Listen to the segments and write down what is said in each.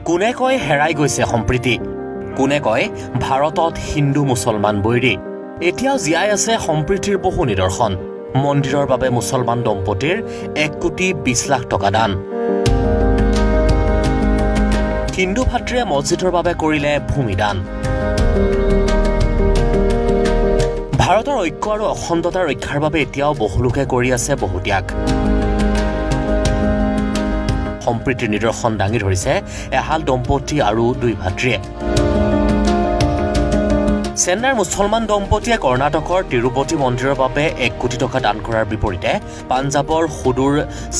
কোনে কয় হেৰাই গৈছে সম্প্ৰীতি? কোনে কয় ভাৰতত হিন্দু মুছলমান বৈৰী? এতিয়াও জীয়াই আছে সম্প্ৰীতিৰ বহু নিদৰ্শন। মন্দিৰৰ বাবে মুছলমান দম্পতীৰ 1 কোটি 20 লাখ টকা দান। হিন্দু ভাতৃয়ে মছজিদৰ বাবে কৰিলে ভূমিদান। ভাৰতৰ ঐক্য আৰু অখণ্ডতা ৰক্ষাৰ বাবে এতিয়াও বহু লোকে কৰি আছে বহু ত্যাগ। সম্প্ৰীতিৰ নিদৰ্শন দাঙি ধৰিছে এহাল দম্পতী আৰু দুই ভাতৃয়ে। চেন্নাইৰ মুছলমান দম্পতীয়ে কৰ্ণাটকৰ তিৰুপতি মন্দিৰৰ বাবে 1 কোটি টকা দান কৰাৰ বিপৰীতে পাঞ্জাৱৰ সুদূৰ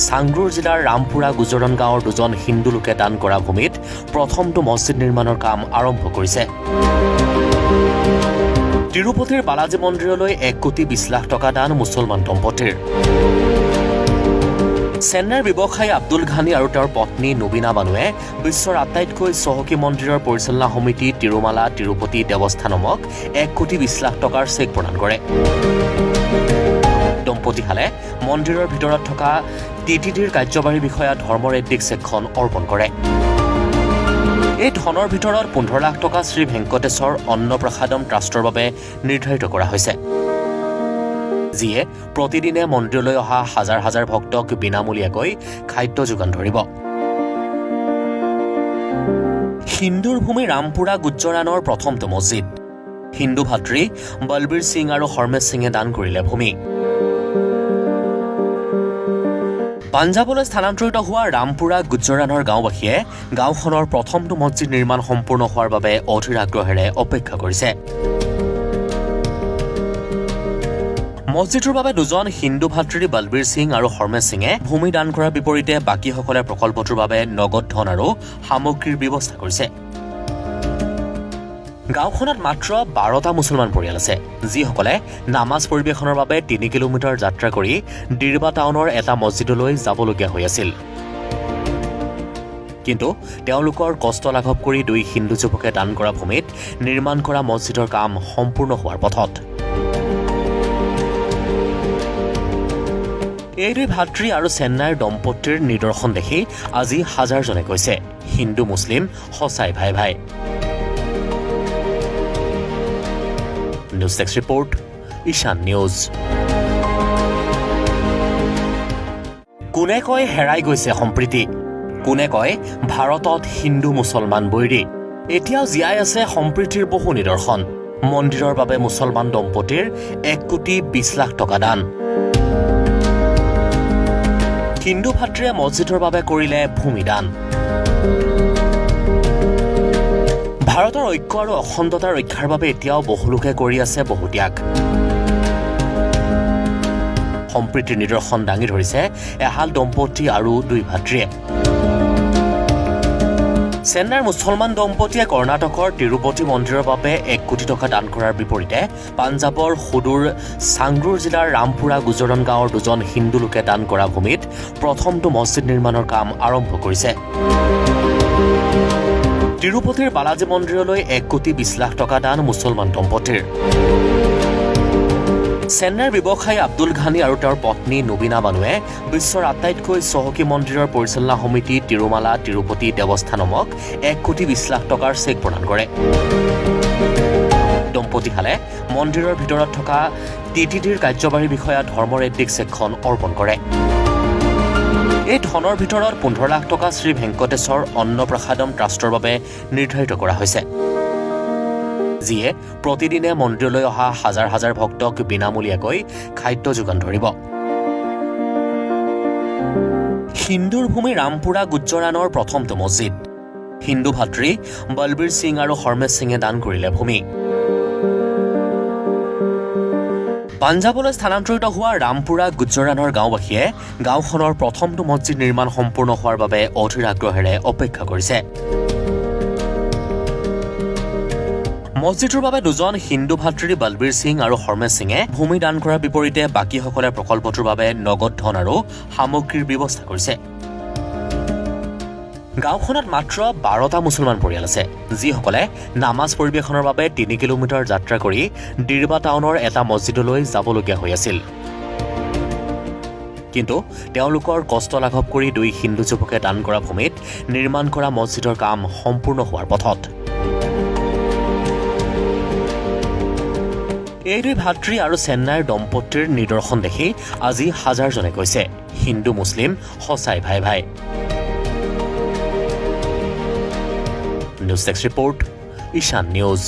চাংৰুৰ জিলাৰ ৰামপুৰা গুজৰণ গাঁৱৰ দুজন হিন্দু লোকে দান কৰা ভূমিত প্ৰথমটো মছজিদ নিৰ্মাণৰ কাম আৰম্ভ কৰিছে। তিৰুপতিৰ বালাজী মন্দিৰলৈ 1 কোটি 20 লাখ টকা দান মুছলমান দম্পতীৰ। চেন্নাইৰ ব্যৱসায়ী আব্দুল ঘানী আৰু তেওঁৰ পত্নী নুবিনা বানুৱে বিশ্বৰ আটাইতকৈ চহকী মন্দিৰৰ পৰিচালনা সমিতি তিৰুমালা তিৰুপতি দেৱস্থানমক 1 কোটি 20 লাখ টকাৰ চেক প্ৰদান কৰে। দম্পতীহালে মন্দিৰৰ ভিতৰত থকা টিটিডিৰ কাৰ্যবাহী বিষয়া ধৰ্ম ৰেড্ডীক চেকখন অৰ্পণ কৰে। এই ধনৰ ভিতৰত 15 লাখ টকা শ্ৰী ভেংকটেশ্বৰ অন্নপ্ৰসাদম ট্ৰাষ্টৰ বাবে নিৰ্ধাৰিত কৰা হৈছে, যিয়ে প্ৰতিদিনে মন্দিৰলৈ অহা হাজাৰ হাজাৰ ভক্তক বিনামূলীয়াকৈ খাদ্য যোগান ধৰিব। হিন্দুৰ ভূমি ৰামপুৰা গুজ্জৰানৰ প্ৰথমটো মছজিদ। হিন্দু ভাতৃ বলবীৰ সিং আৰু হৰমেশ সিঙে দান কৰিলে ভূমি। পাঞ্জাৱলৈ স্থানান্তৰিত হোৱা ৰামপুৰা গুজ্জৰানৰ গাঁওবাসীয়ে গাঁওখনৰ প্ৰথমটো মছজিদ নিৰ্মাণ সম্পূৰ্ণ হোৱাৰ বাবে অধীৰ আগ্ৰহেৰে অপেক্ষা কৰিছে। মছজিদটোৰ বাবে দুজন হিন্দু ভাতৃ বলবীৰ সিং আৰু হৰমেশ সিঙে ভূমি দান কৰাৰ বিপৰীতে বাকীসকলে প্ৰকল্পটোৰ বাবে নগদ ধন আৰু সামগ্ৰীৰ ব্যৱস্থা কৰিছে। গাঁওখনত মাত্ৰ 12টা মুছলমান পৰিয়াল আছে, যিসকলে নামাজ পৰিৱেশনৰ বাবে 3 কিলোমিটাৰ যাত্ৰা কৰি ডিৰবা টাউনৰ এটা মছজিদলৈ যাবলগীয়া হৈ আছিল। কিন্তু তেওঁলোকৰ কষ্ট লাঘৱ কৰি দুই হিন্দু যুৱকে দান কৰা ভূমিত নিৰ্মাণ কৰা মছজিদৰ কাম সম্পূৰ্ণ হোৱাৰ পথত। এই দুই ভাতৃ আৰু চেন্নাইৰ দম্পতীৰ নিদৰ্শন দেখি আজি হাজাৰজনে কৈছে, হিন্দু মুছলিম সঁচাই ভাই ভাই। News desk report, Ishan news. কোনে কয় হেৰাই গৈছে সম্প্ৰীতি? কোনে কয় ভাৰতত হিন্দু মুছলমান বৈৰী? এতিয়াও জীয়াই আছে সম্প্ৰীতিৰ বহু নিদৰ্শন। মন্দিৰৰ বাবে মুছলমান দম্পতীৰ 1 কোটি 20 লাখ টকা দান। হিন্দু ভাতৃয়ে মছজিদৰ বাবে কৰিলে ভূমিদান। ভাৰতৰ ঐক্য আৰু অখণ্ডতা ৰক্ষাৰ বাবে এতিয়াও বহু লোকে কৰি আছে বহু ত্যাগ। সম্প্ৰীতিৰ নিদৰ্শন দাঙি ধৰিছে এহাল দম্পতী আৰু দুই ভাতৃয়ে। চেন্নাইৰ মুছলমান দম্পতীয়ে কৰ্ণাটকৰ তিৰুপতি মন্দিৰৰ বাবে 1 কোটি টকা দান কৰাৰ বিপৰীতে পাঞ্জাৱৰ সুদূৰ চাংৰুৰ জিলাৰ ৰামপুৰা গুজৰণ গাঁৱৰ দুজন হিন্দু লোকে দান কৰা ভূমিত প্ৰথমটো মছজিদ নিৰ্মাণৰ কাম আৰম্ভ কৰিছে। তিৰুপতিৰ বালাজী মন্দিৰলৈ 1 কোটি 20 লাখ টকা দান মুছলমান দম্পতীৰ। চেন্নাইৰ ব্যৱসায়ী আব্দুল ঘানী আৰু তেওঁৰ পত্নী নুবিনা বানুৱে বিশ্বৰ আটাইতকৈ চহকী মন্দিৰৰ পৰিচালনা সমিতি তিৰুমালা তিৰুপতি দেৱস্থানমক 1 কোটি 20 লাখ টকাৰ চেক প্ৰদান কৰে। দম্পতীহালে মন্দিৰৰ ভিতৰত থকা টিটিডিৰ কাৰ্যবাহী বিষয়া ধৰ্ম ৰেড্ডীক চেকখন অৰ্পণ কৰে। এই ধনৰ ভিতৰত 15 লাখ টকা শ্ৰী ভেংকটেশ্বৰ অন্নপ্ৰসাদম ট্ৰাষ্টৰ বাবে নিৰ্ধাৰিত কৰা হৈছে, যিয়ে প্ৰতিদিনে মন্দিৰলৈ অহা হাজাৰ হাজাৰ ভক্তক বিনামূলীয়াকৈ খাদ্য যোগান ধৰিব। হিন্দুৰ ভূমি ৰামপুৰা গুজ্জৰানৰ প্ৰথমটো মছজিদ। হিন্দু ভাতৃ বলবীৰ সিং আৰু হৰমেশ সিঙে দান কৰিলে ভূমি। পাঞ্জাৱলৈ স্থানান্তৰিত হোৱা ৰামপুৰা গুজ্জৰানৰ গাঁওবাসীয়ে গাঁওখনৰ প্ৰথমটো মছজিদ নিৰ্মাণ সম্পূৰ্ণ হোৱাৰ বাবে অধীৰ আগ্ৰহেৰে অপেক্ষা কৰিছে। মছজিদটোৰ বাবে দুজন হিন্দু ভাতৃ বলবীৰ সিং আৰু হৰমেশ সিঙে ভূমি দান কৰাৰ বিপৰীতে বাকীসকলে প্ৰকল্পটোৰ বাবে নগদ ধন আৰু সামগ্ৰীৰ ব্যৱস্থা কৰিছে। গাঁওখনত মাত্ৰ 12টা মুছলমান পৰিয়াল আছে, যিসকলে নামাজ পৰিৱেশনৰ বাবে 3 কিলোমিটাৰ যাত্ৰা কৰি ডিৰবা টাউনৰ এটা মছজিদলৈ যাবলগীয়া হৈ আছিল। কিন্তু তেওঁলোকৰ কষ্ট লাঘৱ কৰি দুই হিন্দু যুৱকে দান কৰা ভূমিত নিৰ্মাণ কৰা মছজিদৰ কাম সম্পূৰ্ণ হোৱাৰ পথত। এই দুই ভাতৃ আৰু চেন্নাইৰ দম্পতীৰ নিদৰ্শন দেখি আজি হাজাৰজনে কৈছে, হিন্দু মুছলিম সঁচাই ভাই ভাই। News desk report, Ishan news.